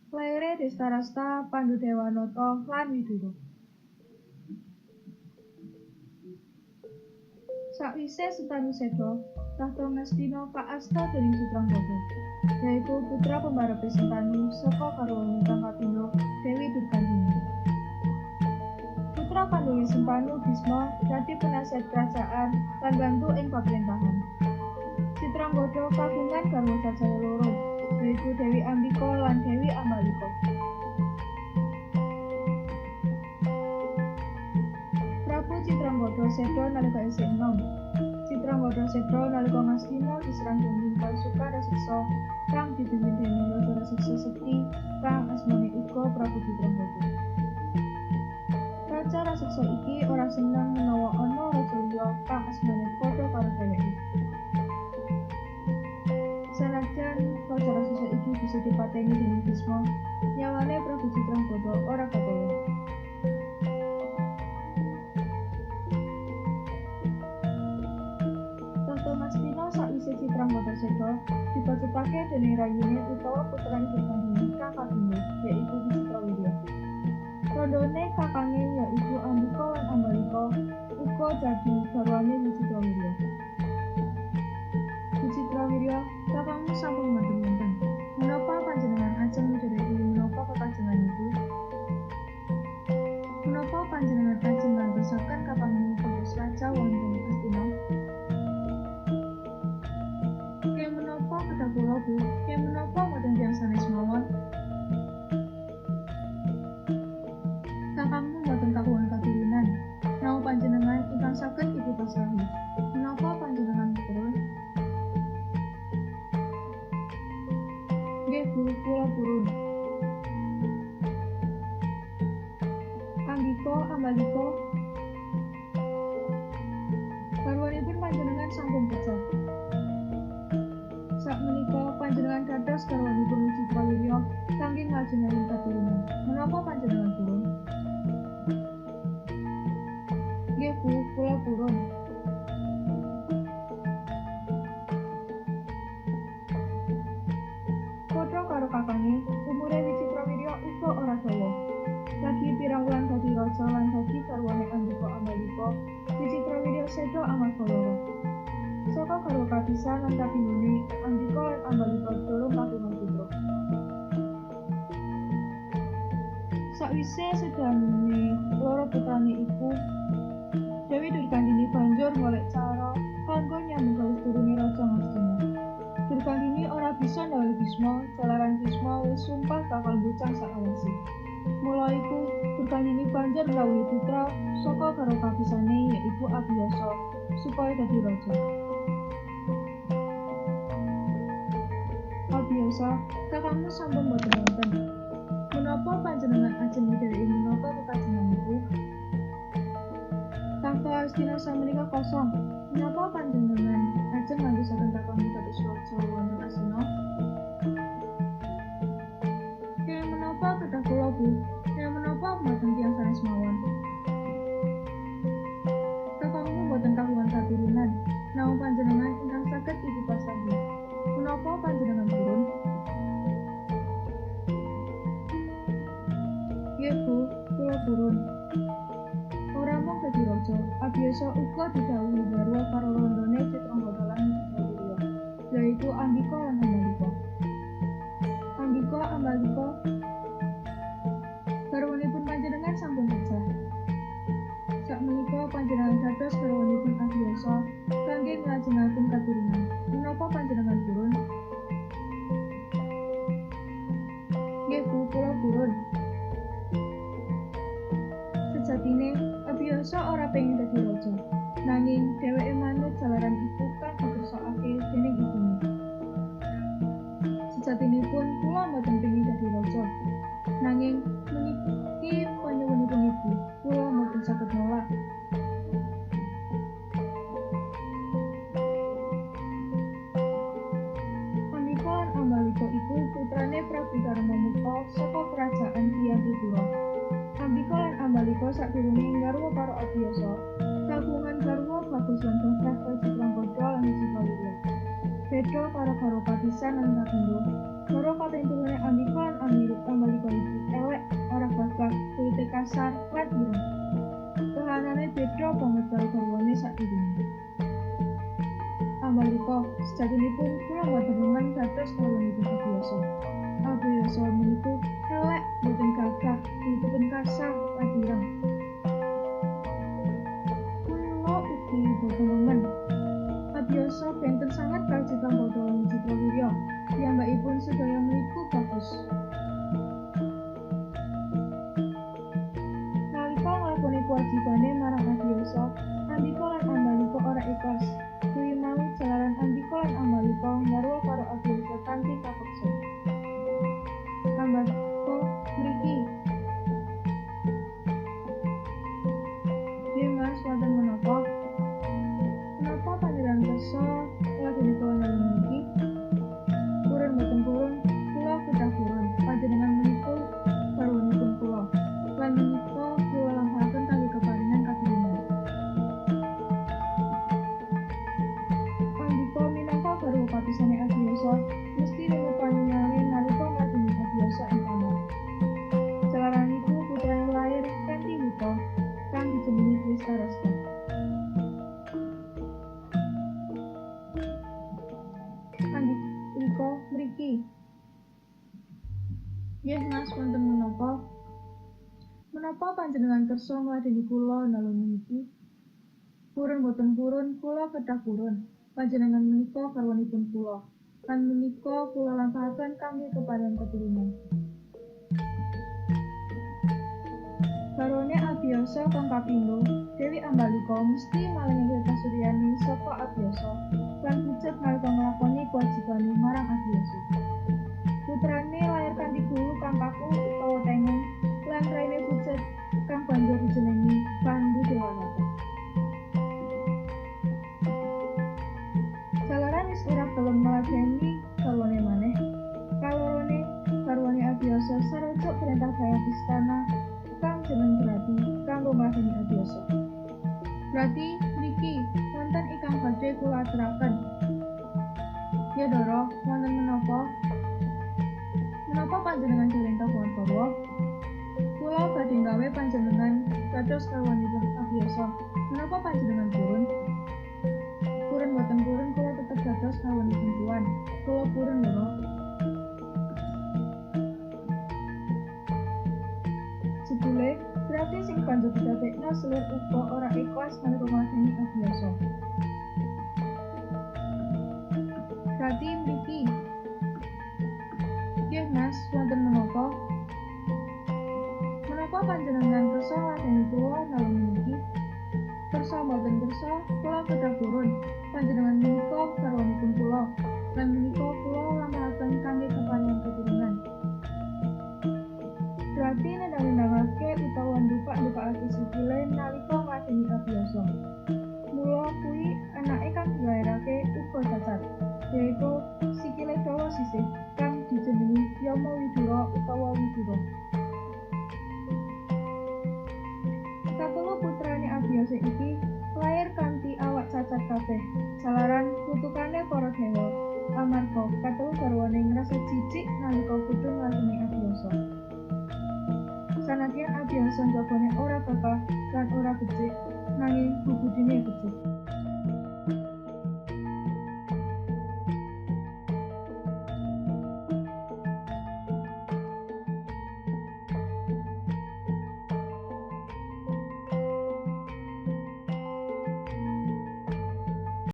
Laire Destarasta Pandudewanata lan Widura. Sakwise Sentanu seda, tahta Ngastina kaasta dening Citranggada, yaiku putra pembarepe Sentanu saka garwane kang kapindho Dewi Durgandini. Putra kandunge Sentanu Bisma dadi penasihat kerajaan lan bantu ing pamarentahan. Citranggada kagungan garwa cacah loro, yaiku Dewi Ambika lan Dewi Ambalika. Prabu Citranggada seda nalika isih enom. Citranggada seda nalika Ngastina diserang dening pasukan raseksa kang dipimpin dening raja raseksa sekti kang asmane uga Prabu Citranggada. Raja raseksa iki ora seneng menawa ana raja liya kang asmane padha karo dheweke. Sanajan raja raseksa iki bisa dipateni dening Bisma, nyawane Prabu Citranggada ora ketolong. Tahta Ngastina sakwise Citranggada seda dibacutake dening rayine utawa putrane Durgandini kang kapindho, yaiku Wicitrawirya. Rondone kakange yaiku Ambika lan Ambalika uga dadi garwane Wicitrawirya. Wicitrawirya, kakangmu sampun mboten wonten. Menapa panjenengan ajeng midhereki menapa kekajengan ibu? Menapa panjenengan ajeng ngantosaken kakangmu dados raja wonten Astina? Kaya menapa kedah kula, Bu? Kaya menapa mboten tiyang sanes mawon? Kakangmu mboten kagungan katurunan. Namung panjenengan ingkang saged ibu pasrahi. Menapa panjenengan purun? Nggih, Bu, kula purun. Ambika, Ambalika, garwanipun panjenengan sampun pecah. Sakmenika panjenengan dados garwanipun Wicitrawirya kangge nglajengaken katurunan. Menapa panjenengan purun? Nggih, Bu, kula purun. Padha karo kakange, umure Wicitrawirya uga ora dawa. Lagi pirang wulan dadi raja lan dadi garwane Ambika Ambalika, Wicitrawirya seda amarga lara. Saka garwa kapisan lan kapindhone, Ambika lan Ambalika durung kagungan putra. Sakwise sedane loro putrane iku, Dewi Durgandini banjur golek cara kanggo nyambung garis turune raja Ngastina. Durgandini ora bisa ndawuhi Bisma, jalaran Bisma wis sumpah bakal mbucang saklawase. Mula iku, Durgandini banjur ndawuhi putra saka garwa kapisane yaiku Abiyasa supaya dadi raja. Abiyasa, kakangmu sampun mboten wonten. Menapa panjenengan ajeng midhereki menapa kekajengan ibu? Tahta Astina samenika kosong. Menapa panjenengan ajeng ngantosaken kakangmu dados raja wonten Astina? Kaya menapa kedah kula, Bu? Kaya menapa mboten tiyang sanes mawon? Kakangmu mboten kagungan katurunan. Namung panjenengan ingkang saged ibu pasrahi. Menapa panjenengan purun? Nggih, Bu, kula purun. Ora mung dadi raja, Abiyasa uga didhawuhi garwa karo rondone Citranggada lan Wicitrawirya, yaiku Ambika lan Ambalika. Ambika, Ambalika, garwanipun panjenengan sampun pecah. Sakmenika panjenengan dados garwanipun Abiyasa kangge nglajengaken katurunan. Menapa panjenengan purun? Nggih, Bu, kula purun. Sejatine, Abiyasa ora pengin dadi raja. Nanging dheweke manut jalaran iku kang dikersakake dening ibune. Sejatinipun kula mboten pengin dadi raja. Nanging meniki panyuwunipun ibu, kula mboten saged nolak. Ambika lan Ambalika iku putrane Prabu Darmamuka saka kerajaan Hyang Tripura. Ambika lan Ambalika sadurunge nggarwa karo Abiyasa, kagungan garwa bagus lan gagah kaya Citranggada lan Wicitrawirya. Beda karo garwa kapisan lan kapindho, garwa kaping telune Ambika lan Ambalika kasar lan ireng. Kahanane beda banget karo garwane sadurunge. Ambalika, sejatinipun kula boten remen dados garwanipun Abiyasa. Abiyasa menika elek, boten gagah, kulitipun kasar lan ireng. Kula ugi boten remen. Abiyasa benten sanget karo Citra Bathara lan Wicitrawirya. Piyambakipun sedaya meniku bagus. Nalika nglakoni kewajibane marang Abiyasa, Andika lan Ambalika ora ikhlas. Kuwi mau jalaran Andika lan Ambalika ngarwa karo Abiyasa kanthi kapeksa. Ambalika mriki. Nggih Mas, wonten menapa? Menapa panjenengan kersa ngladeni kula dalu meniki? Purun boten purun, kula kedah purun. Panjenengan menika garwanipun kula. Lan menika kula lampahaken kangge keparingan katurunan. Andika minangka garwa kapisane Abiyasa mesti nemu panyale nalika ngladeni Abiyasa ing kamar. Jalaran iku putrane lair kanthi buta kang dijenengi Destarastra. Andika mriki. Nggih Mas, wonten menapa? Menapa panjenengan kersa ngladeni kula dalu meniki? Purun boten purun, kula kedah purun. Panjenengan menika garwanipun kula. Lan menika kula lampahaken kangge keparingan keturunan. Garwane Abiyasa kang kapindho, Dewi Ambalika mesti malingake kasuryane saka Abiyasa lan pucet nalika nglakoni kewajibane marang Abiyasa. Putrane lair kanthi gulu kang kaku utawa tengeng lan raine pucet kang banjur dijenengi Pandu Dewanata. Jalaran wis ora gelem ngladeni garwane maneh. Kalorone garwane Abiyasa sarujuk perintah dayang istana kang jeneng Brati kanggo ngladeni Abiyasa. Brati mriki wonten ingkang badhe kula aturaken. Ya Ndara, wonten menapa? Menapa panjenengan dereng kagungan garwa? Kula badhe gawe panjenengan dados garwanipun Abiyasa. Menapa panjenengan purun? Purun boten purun kula tetep dados garwanipun tuan. Kula purun Ndara. Jebule, berarti sing banjur didadekno selir uga ora ikhlas nalika ngladeni Abiyasa. Berarti mriki. Nggih Mas, wonten menapa? Menapa panjenengan kersa ngladeni kula dalu meniki? Kersa mboten kersa, kula kedah purun. Panjenengan menika garwanipun kula. Lan menika